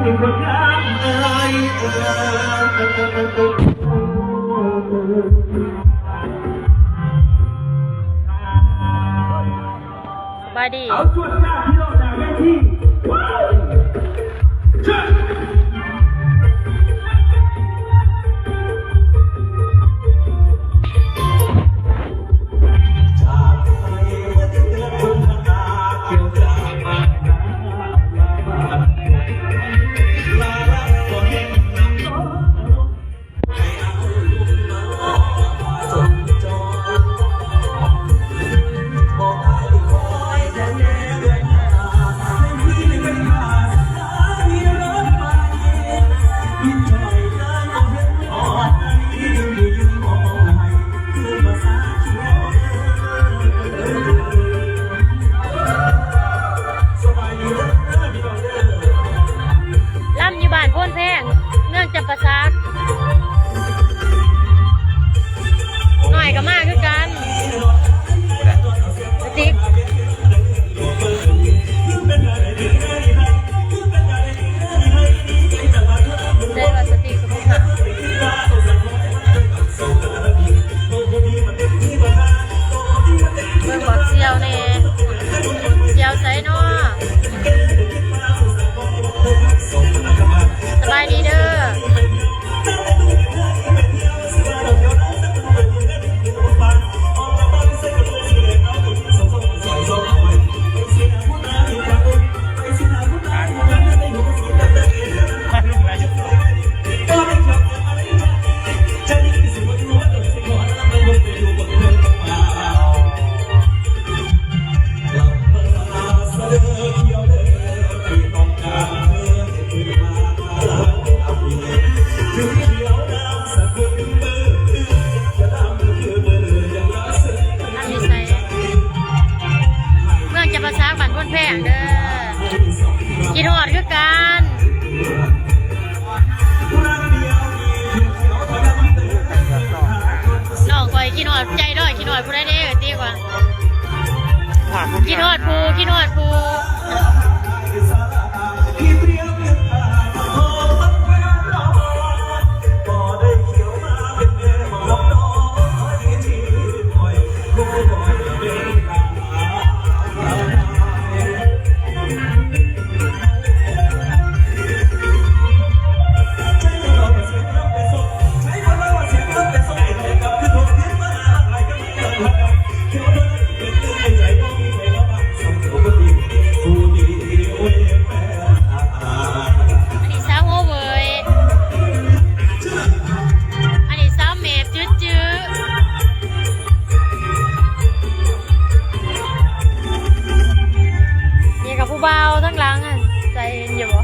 ສະບາຍດີ ເອົາ ຈວດຈ້າດ ພີ່ນ້ອງ ໜ້າເວທີ ວ້າວ ເຊີນ. ລຳຢູ່ບ້ານໂພນແພງ ເມືອງຈຳປາສັກ ນ້ອຍກໍມາຄືກັນ ກະຕິກ ໄດ້ວ່າສະຕິກກໍບໍ່ຂາດ. ເບິ່ງບັກສ່ຽວແດ່ ສ່ຽວໃສນໍ? ສະບາຍດີເດີ. ອັນນີ້ໃສ? ເມືອງຈຳປາສັກ ບ້ານໂພນແພງເດີ ຄິດຮອດຄືກັນ. ນ້ອງຂ້ອຍຄິດຮອດໃຈດອຍ ຄິດຮອດຜູ້ໃດເດ້ ຕິວ່າ ຄິດຮອດຜູ້ ຄິດຮອດຜູ້. ອັນນີ້ສາວຫົວເຫວີຍ ອັນນີ້ສາວແມບຈືດໆ. ນີ້ກໍຜູ້ບ່າວທາງຫຼັງ ໃຈເຢັນຢູ່ບໍ່?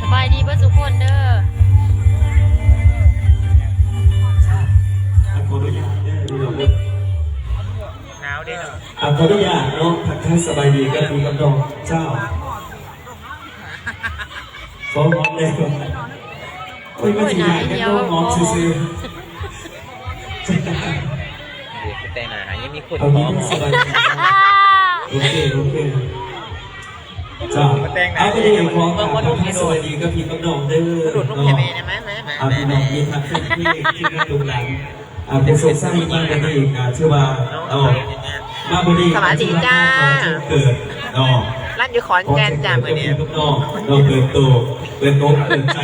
ສະບາຍດີເບິດສູ່ຄົນເດີ. ຂໍອະນຸຍາດເດີ ພີ່ນ້ອງເດີ ໜາວເດ້ເນາະ. ອ່າ ຂໍອະນຸຍາດເນາະ ທັກທາຍສະບາຍດີກັບພີ່ກັບນ້ອງເຈົ້າ. ໂອ້ຍ ມາຊິຍາກແຕ່ນ້ອງງອກຊື່ໆ. ແຕ່ງໜ້າຫາ ຍັງມີຄົນ ເອົາ ຂໍ ສະບາຍດີ. ໂອເຄ ໂອເຄ ເຈົ້າ. ເອົາ ກໍໄດ້ຂໍທັກທາຍສະບາຍດີກັບພີ່ກັບນ້ອງເດີເນາະ. ອ່າ ພີ່ນ້ອງທີ່ຮັກແຟນເພງ ທີ່ຮັກລູກຫຼານ ອ່າ ເປັນໂຊກໄຊມາມື້ນີ້ກໍຖືວ່າ ເອົາ ມາມື້ນີ້ ສະຫວັດດີຈ້າ ເກີດເນາະ ລັນຢູ່ຂອນແກ່ນຈ້າ ມື້ນີ້ ເນາະ ເປີດໂຕ ເປີດອົກເປີດໃຈ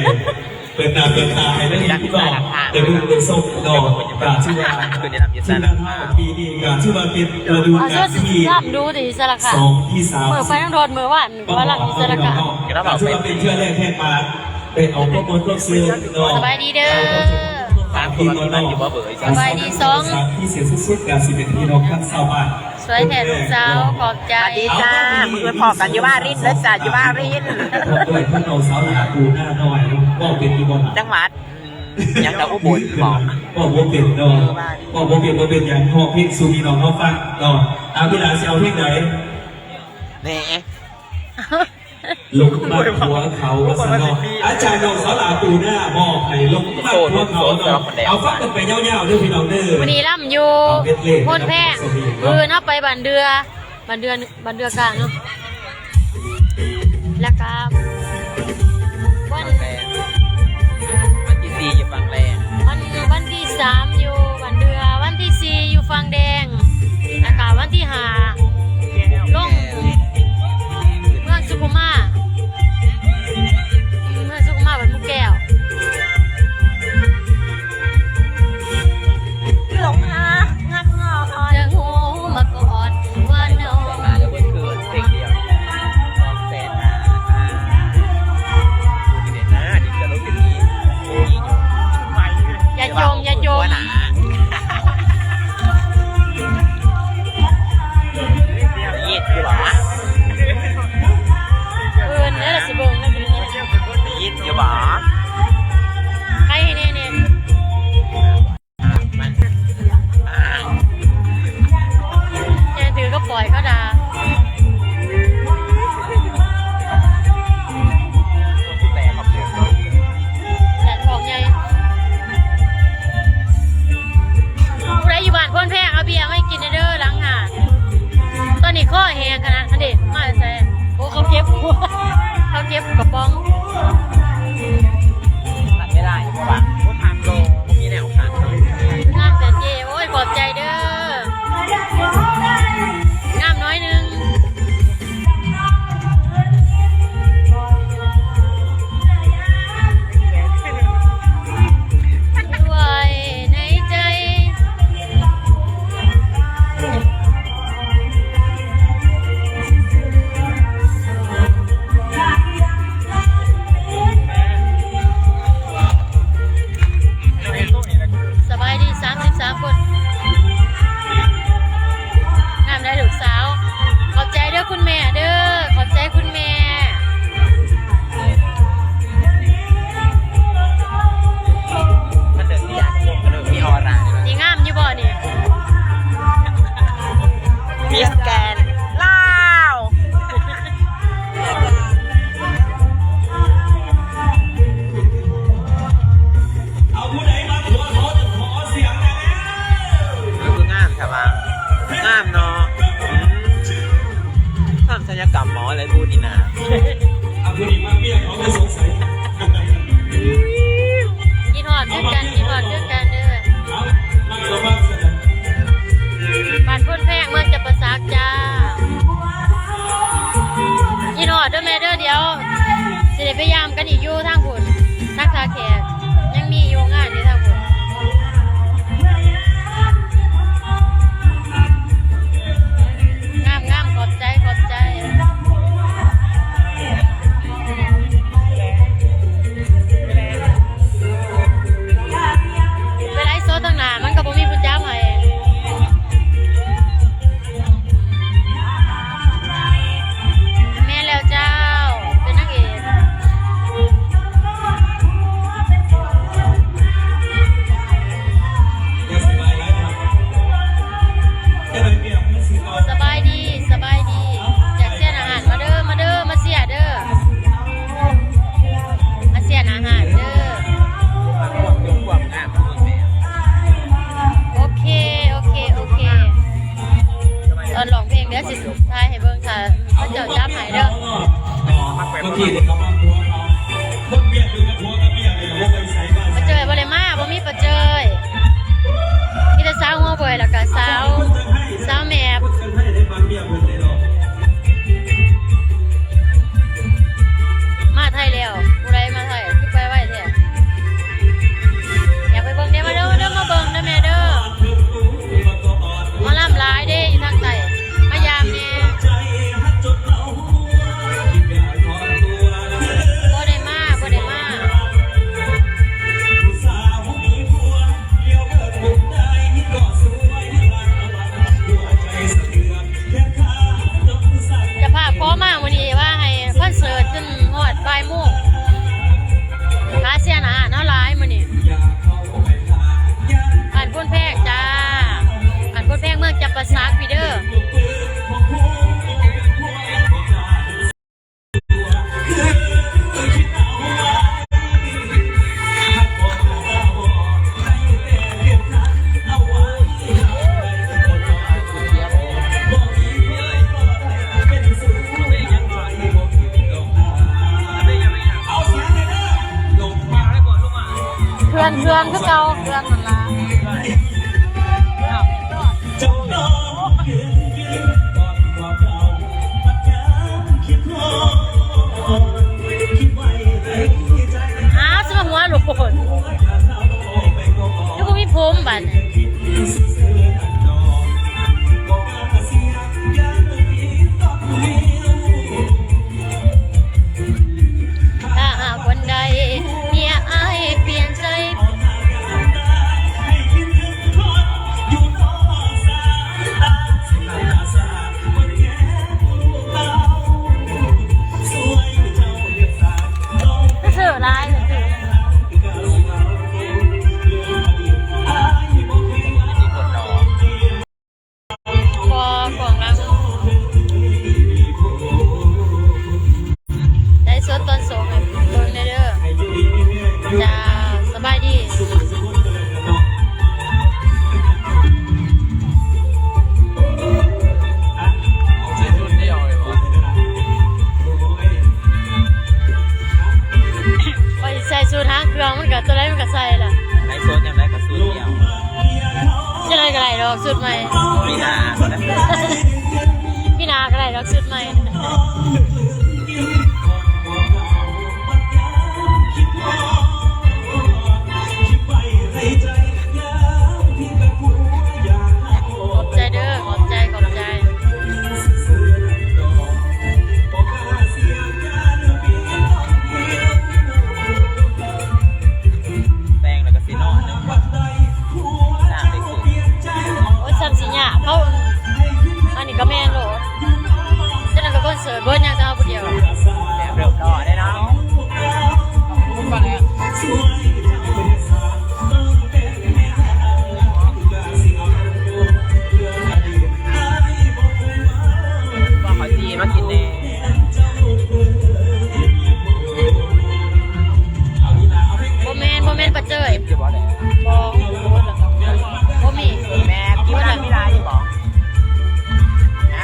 ເປີດໜ້າເປີດຕາໃຫ້ໄດ້ເຫັນພີ່ນ້ອງ ໄດ້ເບິ່ງໄດ້ຊົມເນາະ. ກໍຖືວ່າ ທີ່ງານເຮົາປີນີ້ກໍຖືວ່າເປັນລະດູການທີສອງ ທີສາມ ມື້ໄປທາງໂດດມື້ວານ ວ່າລຳຢູ່ສາລະກາ ກໍຖືວ່າເປັນເທື່ອແລກແຮກມາ ໄດ້ເອົາຄວາມມ່ວນຄວາມຊື່ນເນາະ. ສະບາຍດີເດີ ສາມຄົນມີມັນຢູ່ບໍ່ເບີຍ? ສະບາຍດີສອງ ທີ່ເສຍສຸດໆ ກໍຊິເປັນພີ່ນ້ອງທັງຊາວບ້ານ. ສວຍແທ້ລູກສາວ ຂອບໃຈ. ສະຫວັດດີຈ້າ ມື້ອື່ນພໍ້ກັນຢູ່ວາລິນເດີຈ້າ ຢູ່ວາລິນ. ດ້ວຍເພິ່ນເອົາສາວຫຼ້າປູໜ້ານ້ອຍ ເວົ້າເປັນຢູ່ບໍ່? ຈັງຫວັດ ຫຍັງລະ ອຸບົນບໍ? ເວົ້າບໍ່ເປັນເນາະ ເວົ້າບໍ່ເປັນ ບໍ່ເປັນຫຍັງ ຮ້ອງເພງສູ່ພີ່ນ້ອງເຮົາຟັງເນາະ. ອາ ເວລາຊິເອົາເພງໃດ? ແໝ ຫຼົງມັກຜົວເຂົາວ່າຊັ້ນເນາະ. ອາຈານນ້ອງສາວຫຼ້າປູໜ້າ ມອບໃຫ້ຫຼົງມັກຜົວເຂົາເນາະ. ເອົາຟັງກັນໄປຍາວໆເດີພີ່ນ້ອງເດີ. ມື້ນີ້ລຳຢູ່ໂພນແພງ ມື້ອື່ນເຮົາໄປບ້ານເດືອ ບ້ານເດືອ ບ້ານເດືອກາງເນາະ ແລ້ວກະວັນ ວັນທີສີ່ຢູ່ຝັ່ງແລງ ວັນ ວັນທີສາມຢູ່ບ້ານເດືອ ວັນທີສີ່ຢູ່ຝັ່ງແດງ ແລ້ວກະວັນທີຫ້າລົງເມືອງສຸຂຸມມາ ເມືອງສຸຂຸມມາ ບ້ານໝູ່ແກ້ວ. ຫຼົງຮັກງັດງອນ ຈະຮູ້ມາກ່ອນວ່ານ້ອງ ມາແລ້ວເບິ່ງຄືເພງດຽວ ສອງແສນຫ້າ ອ່າ ຢູ່ໃນໜ້ານີ້ກະລົງເປັນນີ້ ນີ້ຢູ່ ຢ່າຈົ່ມ ຢ່າຈົ່ມ ຍິນຢູ່ບໍ່? ເອີ ແລ້ວຊິເບິ່ງ ແລ້ວຊິໄດ້ຍິນ ໄດ້ຍິນຢູ່ບໍ່? ໃຜໃຫ້ແນ່ ແນ່. ມັນ ແກຖືກະປອຍເຂົາດ່າ ແດດອອກໃຫຍ່ ຜູ້ໃດຢູ່ບ້ານໂພນແພງ ເອົາເບຍມາໃຫ້ກິນແດ່ເດີ ຫຼັງຫ້າງ ຕອນນີ້ຄໍແຫ້ງຂະໜາດ ຫັ້ນເດ ມາແຕ່ໃສ? ໂອ້ ເຂົາເກັບ ເຂົາເກັບກະປ໋ອງ ຂາດໄມ່ໄດ້ ເພາະວ່າບໍ່ທັນໂລ ບໍ່ມີແນວຂາດ ງາມແທ້ເຈ້ ໂອ້ຍ ຂອບໃຈເດີ ງາມໜ້ອຍໜຶ່ງ ໄວ້ໃນໃຈ. ສະບາຍດີ ສາມສິບສາມຄົນ ງາມໄດ໋ລູກສາວ ຂອບໃຈເດີຄຸນແມ່ເດີ ຂອບໃຈຄຸນແມ່. ມັນເດີມີອາຄົງ ກະເດີມີອໍຣາ ຊິງາມຢູ່ບໍ່ນີ້? ມິສແກຣນລາວ ເອົາຜູ້ໃດມາຕົວະຂໍ ຂໍສຽງແດ່ແລ້ວ ຄືງາມແທ້ວ່າ ງາມເນາະ ອືມ ທຳສັນຍະກຳໝໍແລ້ວຜູ້ນີ້ນະ ເອົາຜູ້ນີ້ມາເມຍເຂົາ ບໍ່ສົງໄສ ຄິດຮອດຄືກັນ ຄິດຮອດຄືກັນເດີ ບ້ານໂພນແພງ ເມືອງຈຳປາສັກຈ້າ ຄິດຮອດເດີແມ່ເດີ ດຽວຊິໄດ້ໄປຢາມກັນອີກຢູ່ທາງພຸ້ນ ທາງທ່າແຂກ ຍັງມີຢູ່ງານຢູ່ທາງພຸ້ນ ງາມໆ ຂອບໃຈ ຂອບໃຈ. ໄປໄລຟ໌ສົດທາງໜ້າ ມັນກະບໍ່ມີຜູ້ຈັບໃຫ້ ແມ່ນແລ້ວເຈົ້າ ເປັນນາງເອກ. ສະບາຍດີ ສະບາຍດີ ຢາກເຊຍນອາຫານ ມາເດີ ມາເດີ ມາເຊຍເດີ ມາເຊຍນອາຫານເດີ. ໂອເຄ ໂອເຄ ໂອເຄ ຕອນຮ້ອງເພງ ດຽວຊິຖ່າຍໃຫ້ເບິ່ງ ຖ້າເຂົາເຈົ້າຈັບໃຫ້ເດີ. ປາເຈີຍບໍ່ໄດ້ມາ ບໍ່ມີປາເຈີຍ ມີແຕ່ສາວຫົວບວຍ ແລ້ວກະສາວ ສາວແມບ ມາໄທແລ້ວ. ຜູ້ໃດມາໄທ ຄືໄປໄວແທ້? ຢາກໄປເບິ່ງເດ້ ມາເດີ ມາເດີ ມາເບິ່ງເດີແມ່ເດີ. ໝໍລຳຫຼາຍເດ້ຢູ່ທາງໃຕ້ ມາຢາມແດ່. ບໍ່ໄດ້ມາ ບໍ່ໄດ້ມາ. ເຄື່ອງຄືເກົ່າ ເຄື່ອງນັ້ນລະ. ອ້າວ ຊິມາຫົວໂລດ ຄືບໍ່ມີຜົມບາດນີ້. ຖ້າຫາກວັນໃດເມຍອ້າຍປ່ຽນໃຈ ຊື່ຫຼາຍ ບໍ່ ຂອງຫຼັງ ໄລຟ໌ສົດຕອນສອງໃຫ້ເບິ່ງແດ່ເດີ. ຈ້າ ສະບາຍດີ. ຂ້ອຍໃສ່ສູດຫາງເຄື່ອງ ມັນກະ ຕົວໃດມັນກະໃສ່ລະ ໃນໂຊນຍາມໃດກະສູດດຽວ. ຈັກໜ້ອຍກະໄດ້ດອກຊຸດໃໝ່ ປີໜ້າພຸ້ນນະ ປີໜ້າກະໄດ້ດອກຊຸດໃໝ່. ຂອບໃຈເດີ ຂອບໃຈ ຂອບໃຈ. ແຕ່ງແລ້ວກະຊິນອນເນາະ ສ້າງເດັກສຸດ. ໂອ້ຍ ຊ່ຳຊິຍາກ ເຂົາ ອັນນີ້ກະແມ່ນໂລດ. ຈັ່ງນັ້ນກະຄອນເສີດເບິດ ຍັງແຕ່ເຮົາຜູ້ດຽວ. ແບບເລີ່ມຫຼໍ່ໄດ້ເນາະ. ວ່າເຂົາຈີ່ມາກິນແດ່. ບໍ່ແມ່ນ ບໍ່ແມ່ນປາເຈີຍ. ບໍ່ ບໍ່ມີ. ແມ່ກິນນ້ຳມີຫຼາຍຢູ່ບໍ່? ຮະ?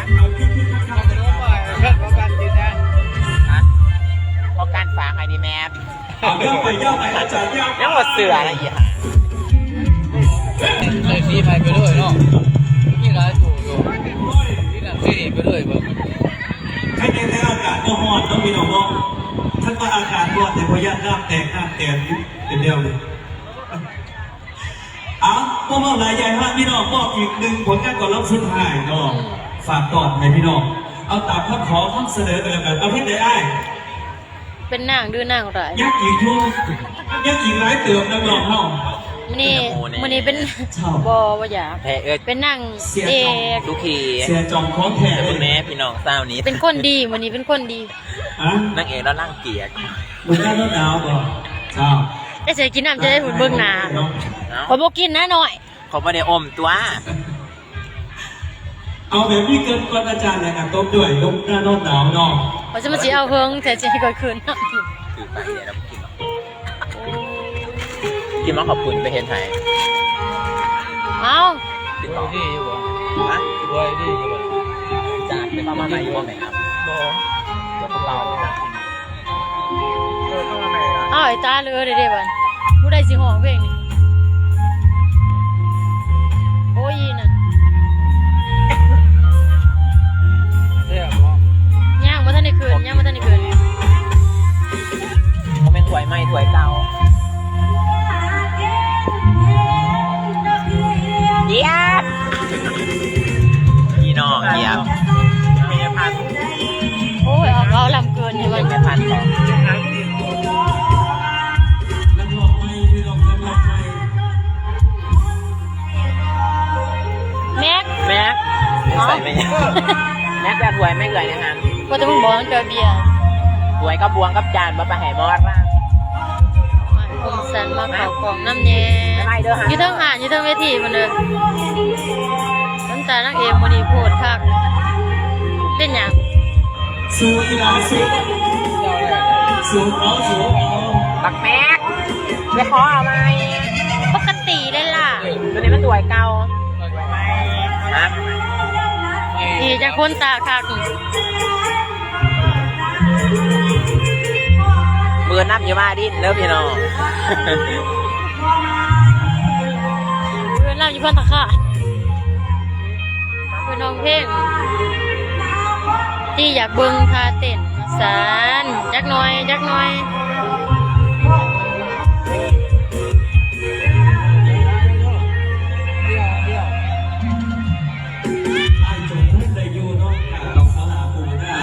ພໍການຝາກໃຫ້ນີ້ແມ່. ເອົາ ເອົາໄປ ເອົາໄປ ອາຈານ ຍັງບໍ່ເຊື່ອນະ ອີ່ຫ່າ. ໄດ້ສີໃໝ່ໄປເລີຍເນາະ ມີຫຼາຍໂຕຢູ່ ມີນັ້ນສີນີ້ໄປເລີຍເບິ່ງ. ໃຄແຕ່ອາກາດບໍ່ຮ້ອນເນາະພີ່ນ້ອງເນາະ. ຄັນວ່າອາກາດຮ້ອນແຕ່ບໍ່ຢ້ານນ້ຳແຕກນ້ຳແຕນເປັນແນວນີ້. ເອົາ ບໍ່ເວົ້າຫຼາຍ ຢາກໃຫ້ພີ່ນ້ອງມອບອີກໜຶ່ງຜົນງານກອນລຳສຸດທ້າຍເນາະ. ອືມ ຝາກຕ້ອນໃຫ້ພີ່ນ້ອງ ເອົາຕາມຄຳຂໍຄຳສະເໜີກັນແລ້ວກັນ. ເອົາເພງໃດອ້າຍ? ເປັນນາງດືນາງຮ້າຍ ຍັງອີກຢູ່ ຍັງອີກຫຼາຍເຕີບນັກຮ້ອງເຮົາ. ມື້ນີ້ ມື້ນີ້ເປັນ ບໍ່ ບໍ່ຢາກ ເປັນນາງເອກ ເສຍຈ່ອງຂອງແທ້ເລີຍ. ເບິ່ງແດ່ພີ່ນ້ອງສາວນີ້ ເປັນຄົນດີ ມື້ນີ້ເປັນຄົນດີ. ຮະ? ນາງເອກລາວລັງກຽດ. ເບິ່ງໜ້າໜາວບໍ່? ເຈົ້າ ແຕ່ຊິກິນນ້ຳຈະໄດ້ຫຸ່ນເບິ່ງໜ້າ. ເອົ້າ ຂ້ອຍບໍ່ກິນນະນ້ອຍ. ເຂົາບໍ່ໄດ້ອົມຕົວະ. ເອົາແບບນີ້ເກີນກ່ອນອາຈານ ແລ້ວກະຕົບດ້ວຍລົງໜ້ານອນໜາວເນາະ. ເຂົາຈະມາຊິເອົາເຫິງແທ້ ຊິໃຫ້ຂ້ອຍຄືນ. ຄືໄປແລ້ວກິນ ກິນໝາກຂອບຄຸນໄປເຮັດໃຫ້. ເອົ້າ ກິນຕໍ່. ດີຢູ່ບໍ່? ຮະ? ສວຍດີຢູ່ບໍ່? ຈານໄປເອົາມາໃໝ່ຢູ່ບໍ່ແມ່? ບໍ່ ດຽວພວກເຮົາ ເອີ ເຂົ້າມາໃໝ່ລະ. ອ້າວ ໄອ້ຕາເລີເດ້ບາດ ຜູ້ໃດຊິຮ້ອງເພງນີ້? ໂອ້ຍ ອີ່ນັ້ນ ແຊບບໍ່? ຍັງບໍ່ທັນໄດ້ຂຶ້ນ ຍັງບໍ່ທັນໄດ້ຂຶ້ນ. ບໍ່ແມ່ນຖ້ວຍໃໝ່ ຖ້ວຍເກົ່າ. ຢຽບ ພີ່ນ້ອງ ຢຽບ ແມ່ພັນ. ໂອ້ຍ ເອົາ ເວົ້າລຳເກີນຢູ່ວ່າ ແມ່ພັນບໍ? ແມັກ ແມັກ ໃສ່ໄປຍັງ? ແມັກ ແບບຖ້ວຍແມັກເອື້ອຍນະຫັ້ນ. ວ່າແຕ່ມຶງບອກມັນເປັນເບຍ. ຖ້ວຍກັບບ່ວງກັບຈານບໍ່ໄປໃຫ້ໝໍລະ. ຄົມສັນມາເຂົ້າກ້ອງນຳແດ່. ຢູ່ເທິງຮ້ານ ຢູ່ເທິງເວທີພຸ້ນເດີ. ນ້ຳຕານາງເອກມື້ນີ້ໂພດຄັກ. ເປັນຫຍັງ? ສູ້ອີ່ຫຼ້າ ສູ້ ສູ້ເອົາ ສູ້ເອົາ. ບັກແມັກ ໄປຂໍເອົາໃໝ່. ປົກກະຕິເດ້ລະ. ໂຕນີ້ມັນຖ້ວຍເກົ່າ. ຮະ? ເອີ ຈັກຄົນຕາຄັກ. ມື້ນຳຢູ່ມາດິນເດີພີ່ນ້ອງ. ເພິ່ນລຳຢູ່ພັນຕາຄາ ເພິ່ນຮ້ອງເພງ ທີ່ຢາກເບິ່ງທ່າເຕັ້ນສານ ຈັກໜ່ອຍ ຈັກໜ່ອຍ. ອ້າຍຈົງເພິ່ນໄດ້ຢູ່ເນາະ ກັບສາວຫຼ້າປູນາ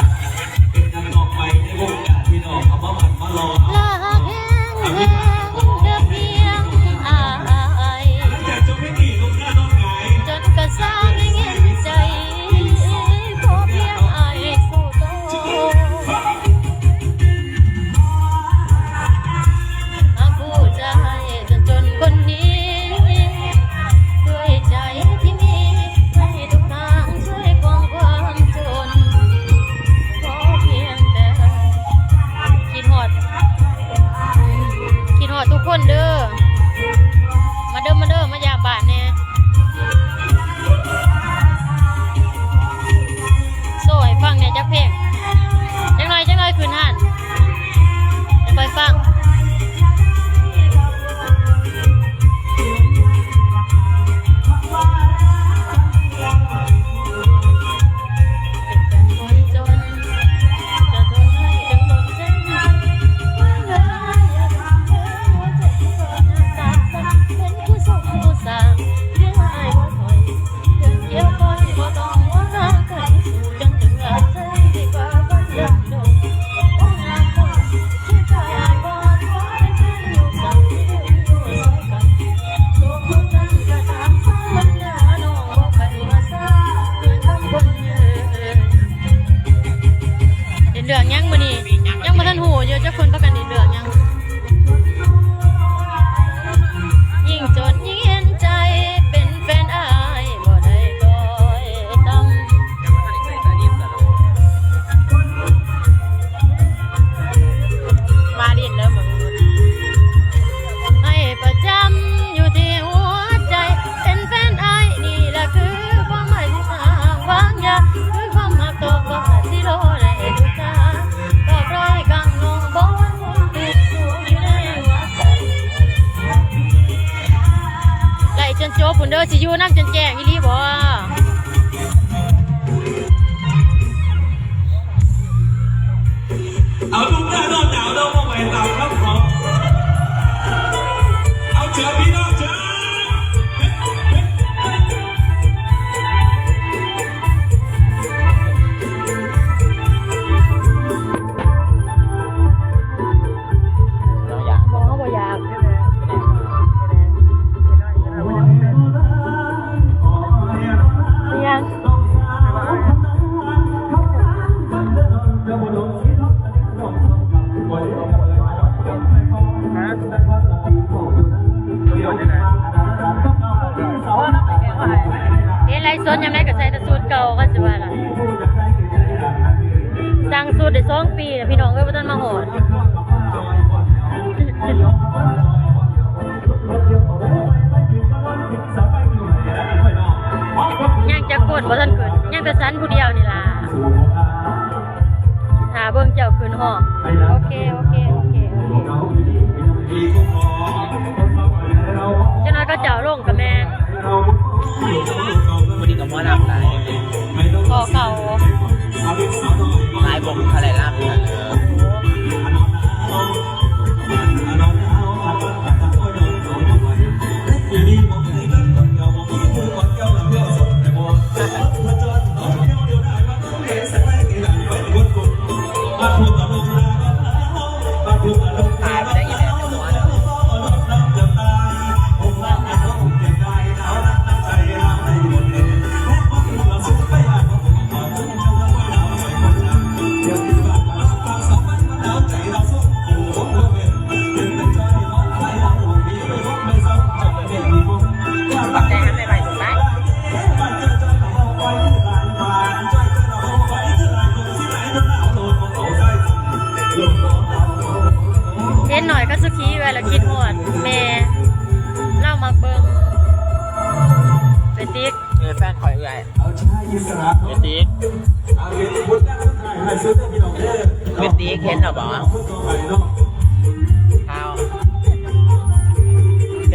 ເປັນນັກຮ້ອງໃໝ່ໃນວົງການ ພີ່ນ້ອງເອົາມາໝັ້ນມາຫຼໍ່ເອົາ ລາກແຮງແຮງເດີພຽງອ້າຍ ຈອນກະຊາກໃນເງື້ອນໃຈ ຂໍພຽງອ້າຍສູ້ຕໍ່. ຫາກຜູ້ຊາຍຈົນໆຄົນນີ້ ດ້ວຍໃຈທີ່ມີໃຫ້ທຸກທາງ ຊ່ວຍກອງຄວາມຈົນ ຂໍພຽງແຕ່ຄິດຮອດ ຄິດຮອດທຸກຄົນເດີ ມາເດີ ມາເດີ ມາຢາມບ້ານແດ່. ໂຊໃຫ້ຟັງແດ່ຈັກເພງ ຈັກໜ້ອຍ ຈັກໜ້ອຍຂຶ້ນຮ້ານ ຈະຄ່ອຍຟັງ. ເຮັດເລື່ອງຫຍັງມື້ນີ້ ຍັງບໍ່ທັນຮູ້ຢູ່ ຈັກເພິ່ນພາກັນເຮັດເລື່ອງຫຍັງ. ຍິ່ງຈົນຍິ່ງເຫັນໃຈ ເປັນແຟນອ້າຍບໍ່ໄດ້ຄ່ອຍທຳ ມາຫຼິ້ນເດີມຶງ ໃຫ້ປະຈຳຢູ່ທີ່ຫົວໃຈ ເປັນແຟນອ້າຍນີ້ລະຄືຄວາມໝາຍທີ່ສາງວາງຢາ ຄືຄວາມຮັກຕໍ່ຟ້າທີ່ລໍໄດ້ທຸກທ່າ ຕອບໄດ້ກັງນ້ອງບໍ່ຫວັ່ນ ຕິດຢູ່ໃນຫົວໃຈ. ໄລ່ຈົນຈົບພຸ້ນເດີ ຊິຢູ່ນຳຈົນແຈ້ງອີ່ຫຼີບໍ່? ເອົາ ດຸກໜ້ານ້ອງໜາວ ນ້ອງບໍ່ໄຫວຕາມຄຳຂໍ ເອົາ ເຊີນພີ່ນ້ອງເຊີນ. ບໍ່ຢາກ ບໍ່ຢາກ ຍັງ ເຮັດໄລຟ໌ສົດຍາມໃດກໍໃສ່ແຕ່ຊຸດເກົ່າ ກໍຊິວ່າລະ ສັ່ງຊຸດໄດ້ສອງປີແລ້ວ ພີ່ນ້ອງເອີຍ ບໍ່ທັນມາຮອດ. ຍັງຈັກຄົນບໍ່ທັນຂຶ້ນ ຍັງແຕ່ສັນຜູ້ດຽວນີ້ລະ ຖ້າເບິ່ງເຈົ້າຂຶ້ນຮອດ. ໂອເຄ ໂອເຄ ໂອເຄ ໂອເຄ ຈັກໜ້ອຍເຂົາເຈົ້າລົງກະແມ່ນ. ມື້ນີ້ກໍໝໍລຳຫຼາຍ ຂໍເຂົ້າ ຫຼາຍບໍ່ມີເທົ່າໃດລຳ. ເຫັນໜ້ອຍກັບສຸຂີເອື້ອຍລະຄິດຮອດແມ່ ລາວມັກເບິ່ງ ເອື້ອຍຕິກ ເອີ ແຟນຂ້ອຍເອື້ອຍ ເອື້ອຍຕິກ ເອື້ອຍຕິກ ເຫັນແລ້ວບໍ່? ເຮົາ ເພ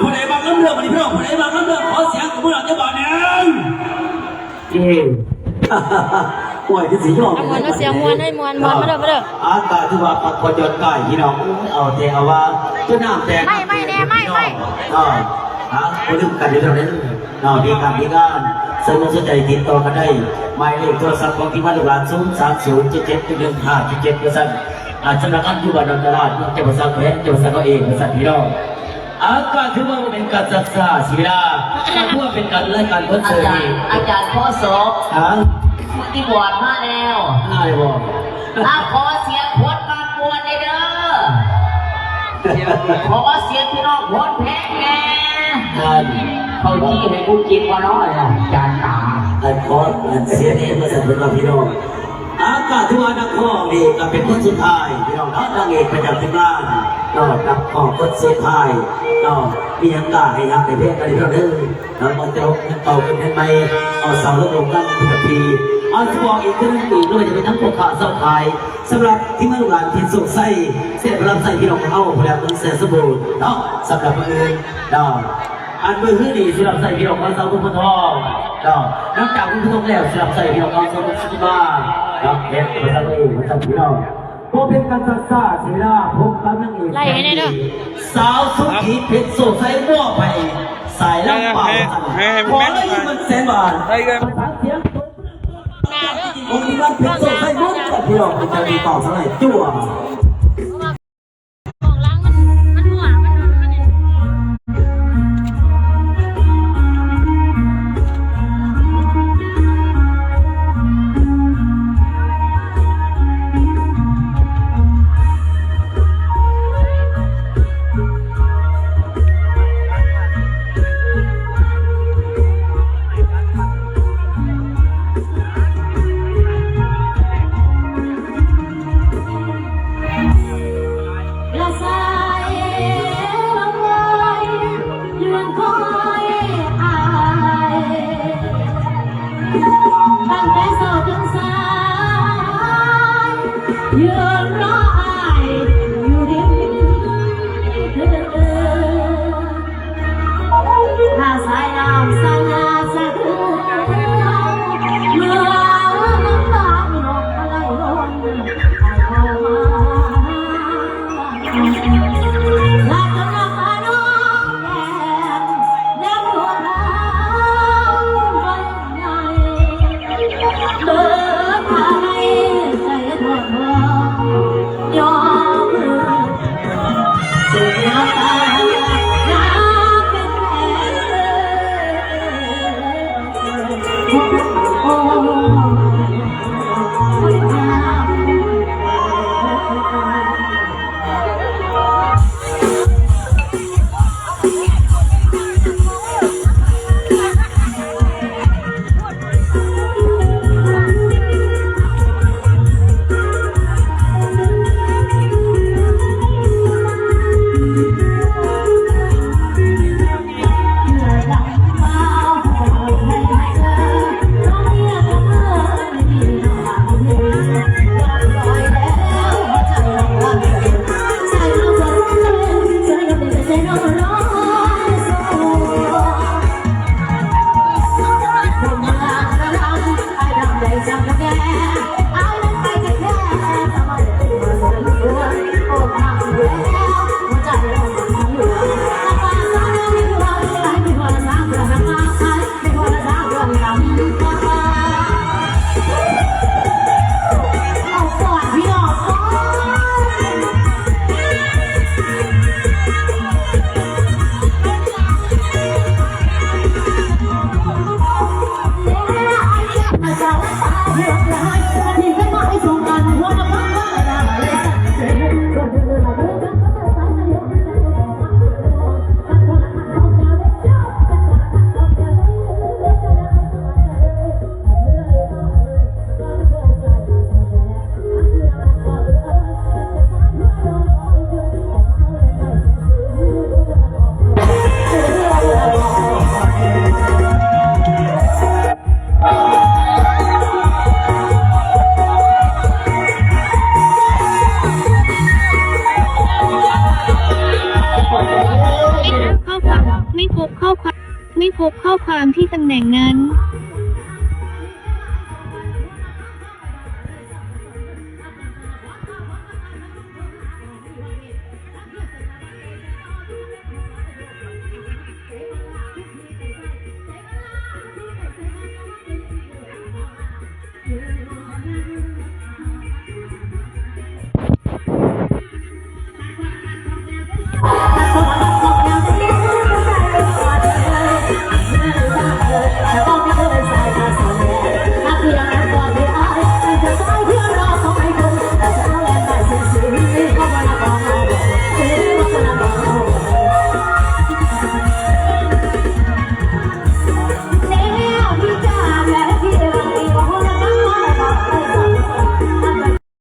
ຜູ້ໃດມັກລຳເລື່ອງ ບັດນີ້ພີ່ນ້ອງ ຜູ້ໃດມັກລຳເລື່ອງ ຂໍສຽງຕົບມືໃຫ້ຈັກບາດໜຶ່ງ. ເອີ ໂອ້ຍ ຄືຊິຍອມ ເອົາມ່ວນເນາະ ສຽງມ່ວນ ໃຫ້ມ່ວນ ມ່ວນ ມາເດີ ມາເດີ. ອາກາດຖືວ່າພັກຜ່ອນຢ່ອນກາຍພີ່ນ້ອງ ເອົາແທ້ເອົາວ່າ ຈົນນ້ຳແຕກ ໄມ້ ໄມ້ແດ່ ໄມ້ ໄມ້ ເນາະ ບໍ່ລືມກັນເດີ ເນາະ ດີງາມ ດີງາມ. ສົນອົກສົນໃຈຕິດຕໍ່ກັນໄດ້ ໝາຍເລກໂທລະສັບຂອງທີມງານລູກຫຼານ ສູນສາມສູນ ເຈັດເຈັດ ໜຶ່ງຫ້າ ເຈັດເຈັດ ວ່າຊັ້ນ. ອາ ສຳນັກງານຢູ່ບ້ານດອນຕະຫຼາດ ເມືອງຈຳປາສັກ ແຂວງຈຳປາສັກເຮົາເອງ ວ່າຊັ້ນພີ່ນ້ອງ. ອາກາດຖືວ່າບໍ່ແມ່ນການຊັກຊ້າເສຍເວລາ ກາດຖືວ່າເປັນການ ລາຍການຄອນເສີດ. ອາຈານ ອາຈານ ພໍສອບ ຮະ? ຜູ້ທີ່ບວດມາແລ້ວ ມາແລ້ວບໍ່? ອາ ຂໍສຽງຄົນມັກບວດແດ່ເດີ ຂໍສຽງພີ່ນ້ອງຄົນແພງແດ່. ອັນ ເຂົາຊີ້ໃຫ້ກູກິນບໍ່ເນາະ ອາຈານຕາ. ອັນ ຂໍ ອັນ ສຽງເອງວ່າຊັ້ນເພິ່ນວ່າພີ່ນ້ອງ. ອາ ກາດຖືວ່ານັກຮ້ອງນີ້ກະເປັນຄົນສຸດທ້າຍພີ່ນ້ອງເນາະ ນາງເອກປະຈຳທີມງານເນາະ ນັກຮ້ອງຄົນສຸດທ້າຍເນາະ ມີຫຍັງກະໃຫ້ຮັກໃຫ້ແພງກັນເດີ ເນາະ ບໍ່ຈະລົບເກົ່າຂຶ້ນເຮືອນໃໝ່ ເອົາເສົາລົງລົງກັນທຸກປີ. ເອົາ ຊິບອກອີກເທື່ອໜຶ່ງ ອີກບໍ່ວ່າຈະເປັນທັງພໍ່ຄ້າຊາວຂາຍ ສຳລັບທີມງານລູກຫຼານທີ່ໂຊກໄຊ ເສຍພະລາໄຊພີ່ນ້ອງຂອງເຮົາ ຜູ້ແລກເມືອງແສນສົມບູນເນາະ ສຳລັບມື້ອື່ນເນາະ. ອັນມື້ຮືນີ້ສຳລັບໃສ່ພີ່ນ້ອງຂອງຊາວເມືອງໂພນທອງເນາະ ຫຼັງຈາກເມືອງໂພນທອງແລ້ວ ສຳລັບໃສ່ພີ່ນ້ອງຂອງຊາວເມືອງສຸດມາເນາະ ແຂກປະຊາຊົນເອງ ທ່ານພີ່ນ້ອງ ບໍ່ເປັນການຊັກຊ້າເສຍເວລາ ພົບກັບນາງເອກ ໃສ່ໃຫ້ແດ່ເດີ ສາວສຸຂີເພັດໂຊໄຊ ມອບໃຫ້ສາຍລຳເປົ່າ ຂໍລາຍເງິນເງິນແສນບາດ ປະສານສຽງ ຂອງທີມງານເພັດໂຊໄຊ ມອບໃຫ້ພີ່ນ້ອງ ເປັນການຕີເປົ່າສາຍຈົວ. ຂອງຫຼັງມັນ ມັນຮົ່ວ ມັນ ມັນ ມັນ ລະສາຍລະວາຍ ຢືນຄອຍອ້າຍ ຕັ້ງແຕ່ເຊົ້າຈົນສາຍ ຢືນລໍອ້າຍຢູ່ດິນ. ຖ້າສາຍນ້ຳສາຍຫຍ້າສະເທືອນ ເມື່ອນ້ຳຕານ້ອງໄຫຼລົ້ນໃຫ້ເຂົ້າມາ ລະຈົນນ້ຳຕານ້ອງແດງ ແດງທົ່ວທາງໄປໃຫຍ່ ເບີດພາໄລໃສ່ທອດທອງ ຍອມເລີຍ พบข้อความที่ตำแหน่งนั้น